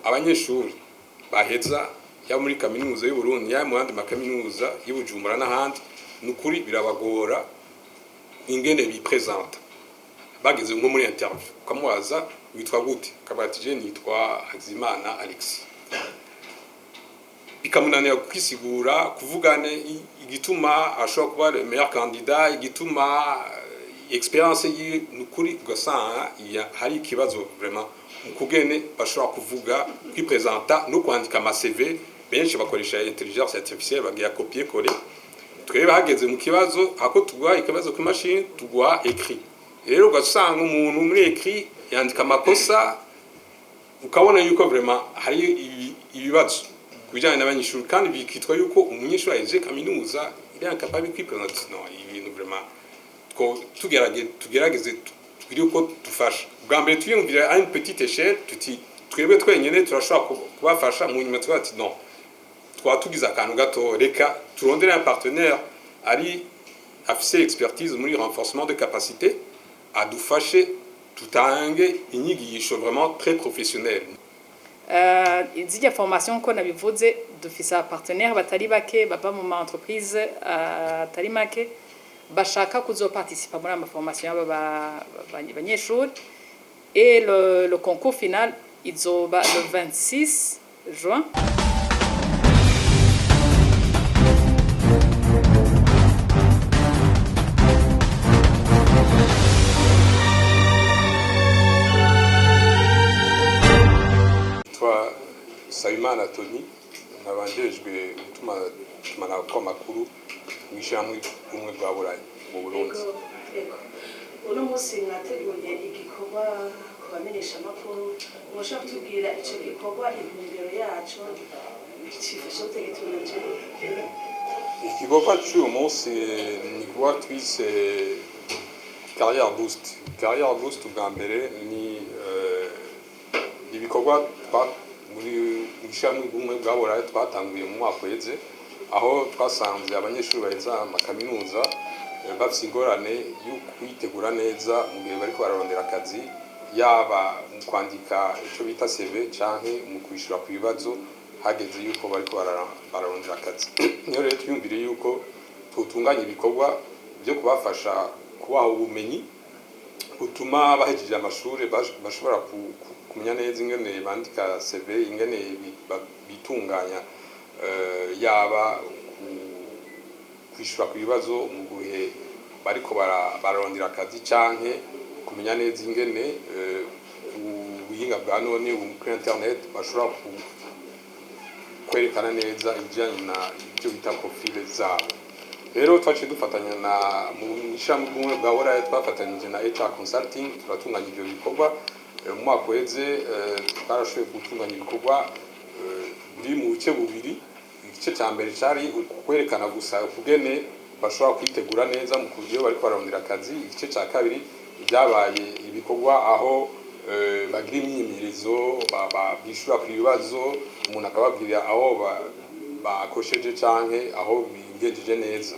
Abanyeshuri baheza, yaba muri Kaminuza y'u Burundi, yaba mu yandi makaminuza y'i Bujumbura n'ahandi, ni ukuri birabagora ingene bipresenta. Bageze nko muri interview, ukamubaza: "Witwa gute?" Akavuga ati: "Je nitwa Hakizimana Alex." Bikamunanira kwisigura, kuvugane igituma ashobora kuba le meilleur candidat, igituma expérience yiwe. Ni ukuri ugasanga hari ikibazo vraiment mu kugene bashobora kuvuga, kwipresenta no kwandika ama CV. Benshi bakoresha intelligence artificielle, bagiye copier coller. Twebwe hageze mu kibazo, hako tuguha ikibazo ku mashini, tuguha écrit. Rero ugasanga umuntu muri écrit yandika amakosa, ukabona yuko vraiment hari ibibazo ku bijyanye n'abanyeshuri, kandi bikitwa yuko umunyeshuri ahejeje kaminuza, il est incapable de kwipresenta. Non, ibintu vraiment two tugerageze tugire uko dufasha. Bwa mbere twiyumvira à une petite échelle, tuti twebwe twenyine turashobora kubafasha. Mu nyuma tuvuga ati: "Non, twaba tugize akantu gato, reka turondere un partenaire ari afise expertise muri renforcement de capacité, adufashe tutange inyigisho vraiment très professionnelle." Zirya formation, nkuko nabivuze, dufise abapartenaire batari bake bava mu ma entreprise atari make bashaka kuzoparticipa muri ama formation y'aba banyeshuri. Et le concours final izoba le 26 juin. Twa Nsabimana Tony, nkaba njejwe gutumanaho kw'amakuru mw'ishirahamwe Ubumwe bwa Burayi mu Burundi. Ego. Uno munsi mwateguye igikorwa ku bamenyeshamakuru. Mushobora kutubwira ico gikorwa, intumbero yaco, cifashe gute, gitunganije gute? Igikorwa cy'uyu munsi ni igikorwa twise Career Boost. Career Boost, ubwa mbere ni ibikorwa muri ishami Ubumwe bwa Burayi twatanguye mu mwaka uheze, aho twasanze abanyeshuri baheza amakaminuza bafise ingorane yo kwitegura neza mu gihe bariko bararondera akazi, yaba mu kwandika ico bita CV canke mu kwishura ku bibazo hageze yuko bariko bararondera akazi. Niyo rero twiyumviriye yuko twotunganya ibikorwa byo kubafasha, kubaha ubumenyi butuma bahejeje amashuri bashobora kumenya neza ingene bandika CV, ingene bitunganya, yaba kwishura ku bibazo mu gihe bariko bararondera akazi, canke kumenya neza ingene ubuhinga bwa none kuri internet bashobora kwerekana neza ibijyanye na ibyo bita profil zabo. Rero twaciye dufatanya na mu ishami Ubumwe bwa Buraya, twafatanyije na HR Consulting, turatunganya ibyo bikorwa. Mu mwaka uheze twarashoboye gutunganya ibikorwa biri mu bice bubiri. Igice cya mbere cyari kwerekana gusa ukugene bashobora kwitegura neza mu buryo bariko bararondera akazi. Igice cya kabiri byabaye ibikorwa aho bagira imyimenyerezo, bishura ku bibazo, umuntu akababwira aho bakosheje canke aho bigenjeje neza.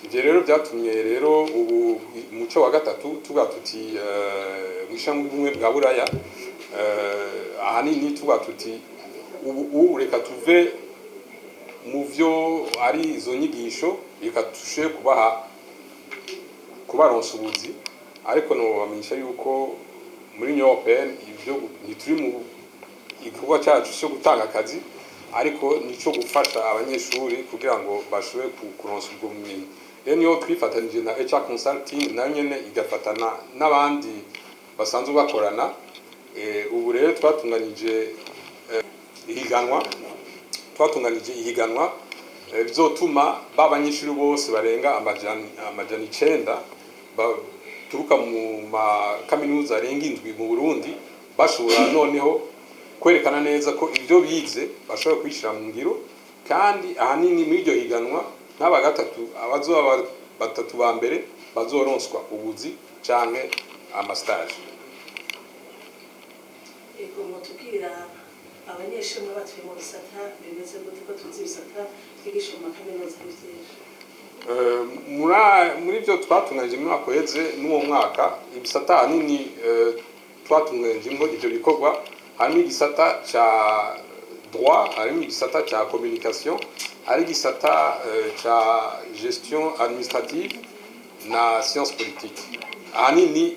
Ivyo rero byatumye rero ubu muco wa gatatu tuvuga tuti mw'ishami Ubumwe bwa Buraya, ahanini tuvuga tuti ubu reka tuve mu vyo ari izo nyigisho, reka tushe kubaha, kubaronsa ubuzi. Ariko nobamenyesha yuko muri Union Européenne ivyo ntituri mu igikorwa cyacu cyo gutanga akazi, ariko nico gufasha abanyeshuri kugira ngo bashobore kuronsa ubwo bumenyi. Rero niyo twifatanije na HR Consulting, nayo nyene igafatana n'abandi basanzwe bakorana. Ubu rero twatunganije ihiganwa, bizotuma ba banyeshuri bose barenga 900 baturuka mu makaminuza arenga indwi mu Burundi bashobora noneho kwerekana neza ko ibyo bize bashobora kubishyira mu ngiro. Kandi ahanini muri iryo higanwa, nk'aba gatatu, abazoba batatu ba mbere bazoronswa ubuzi canke amastage. Ego, mutubwira abanyeshuri muba batuye mu bisata bimeze gute, ko tuzi ibisata twigisha mu makaminuza ari byinshi? Muri byo twatunganije mu mwaka uheze n'uwo mwaka, ibisata ahanini twatunganijemo ibyo bikorwa Harimo igisata ca droit, harimo igisata ca communication, hari igisata ca gestion administrative na science politique. Ahanini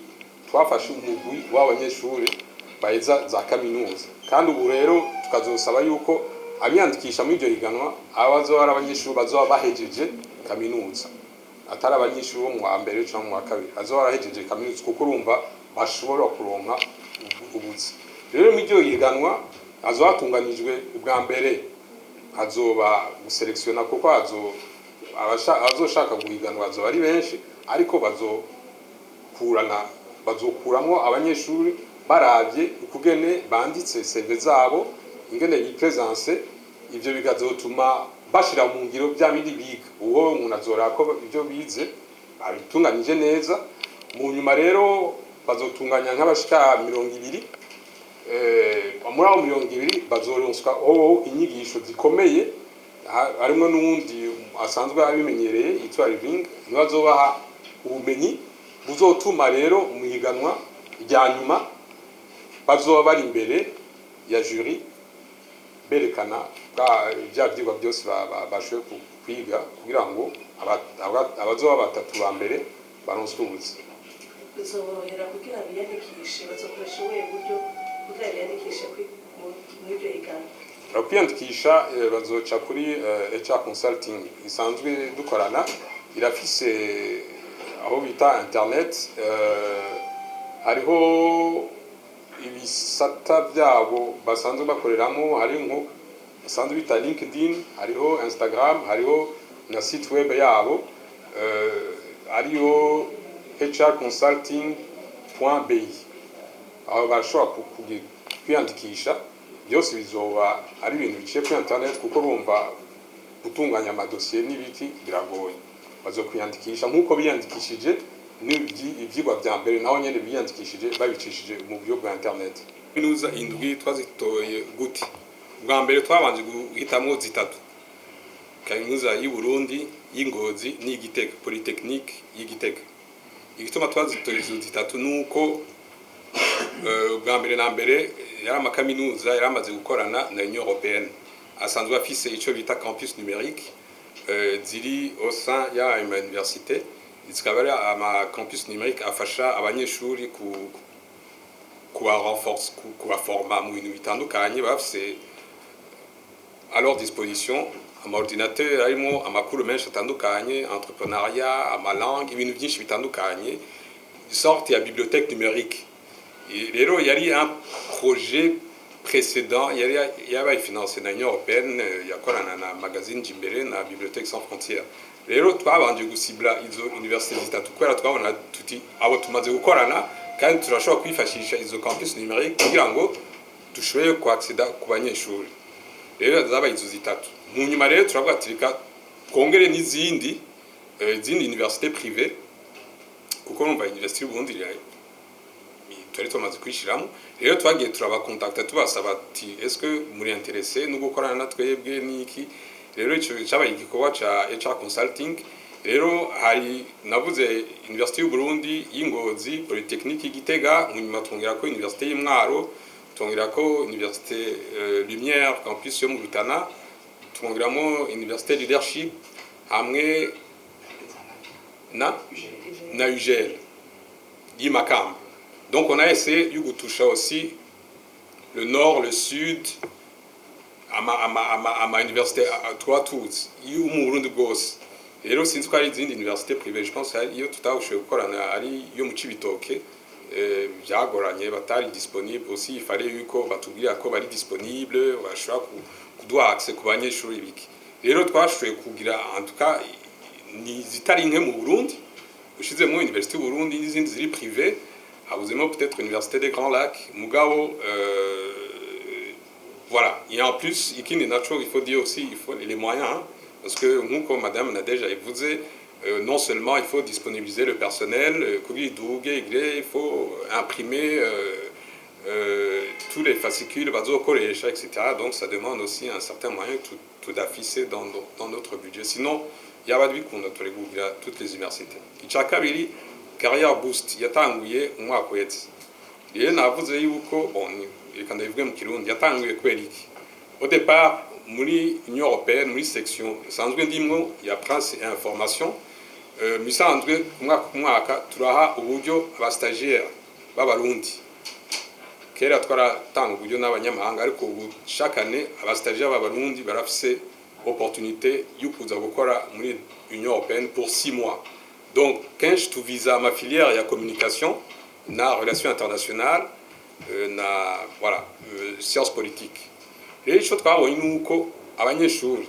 twafashe umugwi w'abanyeshuri baheza za kaminuza, kandi ubu rero tukazosaba yuko abiyandikisha muri iryo higanwa abazoba ari abanyeshuri bazoba bahejeje kaminuza, atari abanyeshuri bo mu wa mbere cyangwa mu wa kabiri, azoba arahejeje kaminuza, kuko urumva bashobora kuronka ubuzi. Rero muri iryo higanwa hazoba hatunganijwe, ubwa mbere hazoba gusélectionna, kuko hazo abazoshaka guhiganwa bazoba ari benshi, ariko bazokurana, bazokuramwo abanyeshuri baravye ukugene banditse CV zabo, ingene biprésenta. Ivyo bikazotuma bashira mu ngiro bya bindi biga. Uwo umuntu azoraba ko ibyo bize babitunganije neza. Mu nyuma rero bazotunganya nk'abashika 20. Muri abo 20 bazoronswa hoho inyigisho zikomeye, harimwo n'uwundi asanzwe abimenyereye yitwa Living, niwe azobaha ubumenyi buzotuma rero mu higanwa rya nyuma bazoba bari imbere ya jury, berekana bya vyigwa byose bashoboye kwiga, kugira ngo abazoba batatu ba mbere baronswe ubuzi. Bizoborohera kugira biyandikishe? Bazokoresha ubuhe buryo kugira biyandikishe muri iryo higanwa? Kwiyandikisha, bazoca kuri HR Consulting isanzwe dukorana, irafise aho bita internet, hariho ibisata byabo basanzwe bakoreramo, hari nko basanzwe bita LinkedIn, hariho Instagram, hariho na site web yabo, ariyo hrconsulting.bi. Aho barashobora kwiyandikisha. Byose bizoba ari ibintu biciye kuri internet, kuko urumva gutunganya amadosiye n'ibiki biragoye. Bazokwiyandikisha nk'uko biyandikishije ivyigwa vya mbere, naho nyene biyandikishije babicishije mu buryo bwa internet. Kaminuza indwi twazitoye gute? Bwa mbere twabanje guhitamwo zitatu: kaminuza y'u Burundi, y'Ingozi n'iy'Igitega, Polytechnique y'Igitega. Igituma twazitoye izo zitatu nuko bwa mbere na mbere yari amakaminuza yari amaze gukorana na Union Européenne, asanzwe afise ico bita campus numérique, ziri au sein ya ma université, zikaba ari ama campus numérique afasha abanyeshuri ku kuba renforce, kubaforma mu bintu bitandukanye. Bafise à leur disposition ama ordinateur arimo amakuru menshi atandukanye, entrepreneuriat, ama langue, ibintu byinshi bitandukanye, sorte ya bibliothèque numérique. Et rero yari un projet précédent yari yabaye financé na Union Européenne, yakorana na magazine Jimbere na Bibliothèque Sans Frontières. Rero twabanje gucibla izo université zitatu kubera twabona tuti abo tumaze gukorana, kandi turashobora kwifashisha izo campus numérique kugira ngo dushobore kwaccéda ku banyeshuri. Rero zabaye izo zitatu. Mu nyuma rero turavuga ati reka twongere n'izindi, izindi université privée, kuko numva université y'Uburundi twari tumaze kwishyiramo. Rero twagiye turabacontacta, tubasaba ati: "Est-ce que muri intéressé no gukorana na twebwe niki?" Rero ico cyabaye igikorwa ca HR Consulting. Rero hari navuze université y'u Burundi, y'Ingozi, Polytechnique y'Igitega, mu nyuma twongera ko université y'Imwaro, twongera ko université Lumière campus yo mu Rutana, twongeramo université Leadership hamwe na UGL y'i Makamba. Donc on a essayé yo gutoucha aussi le nord, le sud, ama université tuba tuzi iyo mu Burundi bwose. Rero sinzi ko hari izindi université privée, je pense iyo tutabushoboye gukorana ari iyo mu Cibitoke, byagoranye, batari disponible. Aussi il fallait yuko batubwira ko bari disponible, bashobora kuduha accès ku banyeshuri biki. Rero twashoboye kugira, en tout cas ni zitari nke mu Burundi, ushizemo université y'u Burundi n'izindi ziri privé, habuzemo peut-être université des Grands Lacs. Mugabo voilà. Et en plus, ikindi naco, il faut dire aussi, il faut les moyens, hein, parce que nk'uko madame Nadège yabivuze, non seulement il faut disponibiliser le personnel, kugira iduge igire, il faut imprimer tous les fascicules bazokoresha, etc. Donc ça demande aussi un certain moyen tout affiché dans notre budget. Sinon yaba bikunda turi kugira toutes les universités. Icya kabiri, Career Boost yatanguye umwaka uhetse. Rero navuze yuko bon Reka ndabivuge mu Kirundi. Yatanguye kubera iki? Au départ, muri Union européenne, muri section isanzwe ndimwo ya presse et information, misanzwe ku mwaka ku mwaka turaha uburyo aba stagiaire b'Abarundi. Kera twaratanga uburyo n'abanyamahanga, ariko ubu chaque année aba stagiaire b'Abarundi barafise opportunité yo kuza gukora muri Union européenne pour 6 mois. Donc kenshi tuviza ama filière ya communication na relation internationale, na voilà, sciences politiques. Rero ico twabonye ni uko abanyeshuri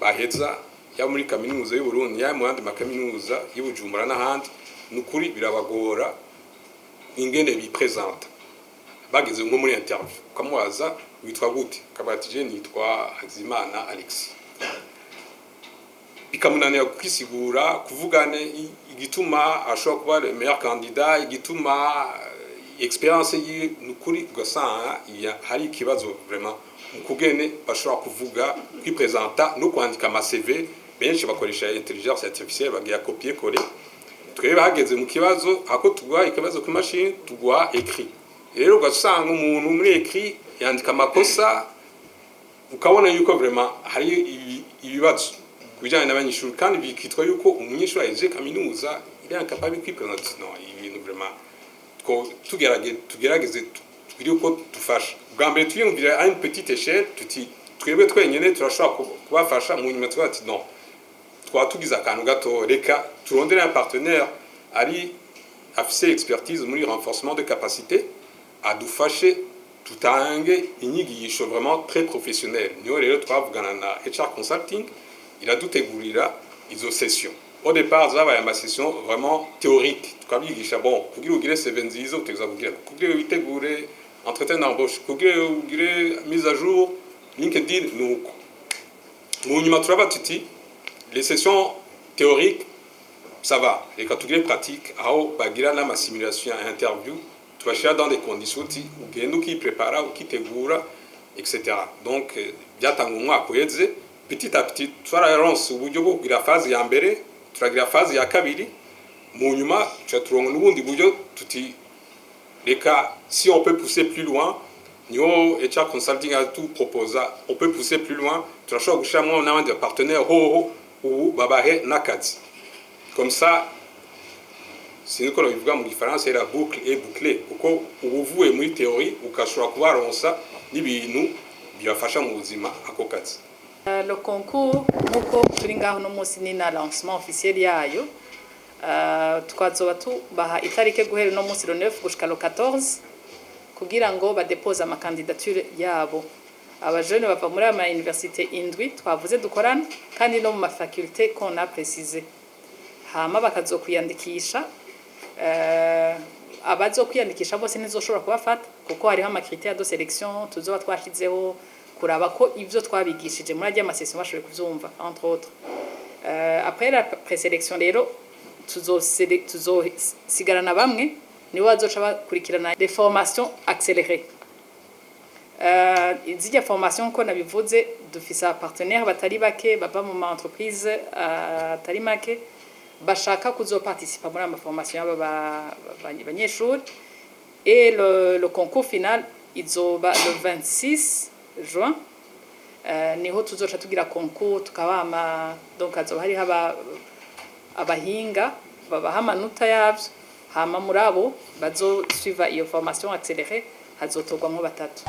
baheza, yaba muri Kaminuza y'u Burundi, yaba mu yandi makaminuza y'i Bujumbura n'ahandi, ni ukuri birabagora ingene bipresenta bageze nko muri interview. Ukamubaza: "Witwa gute?" Akavuga ati: "Je nitwa Hakizimana Alexis." Bikamunanira kwisigura, kuvugane igituma ashobora kuba le meilleur candidat, igituma expérience yiwe. Ni ukuri ugasanga hari ikibazo vraiment mu kugene bashobora kuvuga, kwipresenta no kwandika ama CV. Benshi bakoresha intelligence artificielle, bagiye copier coller. Twebwe hageze mu kibazo, hako tuguha ikibazo ku mashini, tuguha écrit. Rero ugasanga umuntu muri écrit yandika amakosa, ukabona yuko vraiment hari ibibazo ku bijyanye n'abanyeshuri, kandi bikitwa yuko umunyeshuri ahejeje kaminuza, il est incapable de kwipresenta. Non, ibintu vraiment two tugerageze tugire uko dufasha. Bwa mbere tuyumvira à une petite échelle, tuti twebwe twenyine turashobora kubafasha. Mu nyuma tuvuga ati: "Non, twaba tugize akantu gato, reka turondere un partenaire ari afise expertise muri renforcement de capacité, adufashe tutange inyigisho vraiment très professionnelle." Niho rero twavugana na HR Consulting, iradutegurira izo session. Au départ zabaye ama session vraiment théorique, tukabigisha: bon, kugira ugire CV nziza utegerezwa kugira, kugira witegure entretien d'embauche, kugira ugire mise à jour LinkedIn. Nuko mu nyuma turaba tuti: les sessions théoriques, ça va, reka tugire pratique, aho bagira n'ama simulation ya interview, tubashyira dans des conditions uti ugenda ukiprepara, ukitegura, etc. Donc byatanga umwaka uheze, petit à petit twararonse uburyo bwo kugira phase ya mbere, turagira phase ya kabiri. Mu nyuma tuca turonka n'ubundi buryo, tuti reka, si on peut pousser plus loin. Niho HR Consulting atuproposa: on peut pousser plus loin, turashobora gushyiramo n'abandi partenaire hoho ubu babahe n'akazi. Comme ça, sinzi ko bivuga mu Gifaransa, la boucle est bouclée, kuko uba uvuye muri théorie, ukashobora kubaronsa n'ibintu bibafasha mu buzima, ako kazi. Le concours, nk'uko turi ngaho no munsi ni na lancement officiel yayo. Twazoba tubaha itariki guhera uno munsi le 9 gushika le 14 kugira ngo badepose ama candidature yabo. Abajene bava muri ama université indwi twavuze dukorana, kandi no mu ma faculté qu'on a précisé, hama bakazokwiyandikisha. Abazokwiyandikisha bose ntizoshobora kubafata, kuko hariho ama critères de sélection tuzoba twashizeho, kuraba ko ivyo twabigishije muri arya ma session bashoboye kuvyumva, entre autres. Après la présélection rero, tuzosigarana bamwe, nibo bazoca bakurikirana des formations accélérées. Zirya formation, nko nabivuze, dufise partenaire batari bake bava mu ma entreprise atari make bashaka kuzoparticipa muri ama formation y'aba banyeshuri. Et le concours final izoba le 26 juin. Niho tuzoca tugira concours, tukabama, donc hazoba hariho abahinga babaha amanota yavyo, hama muri abo bazosuiva iyo formation accélérée hazotorwamwo batatu.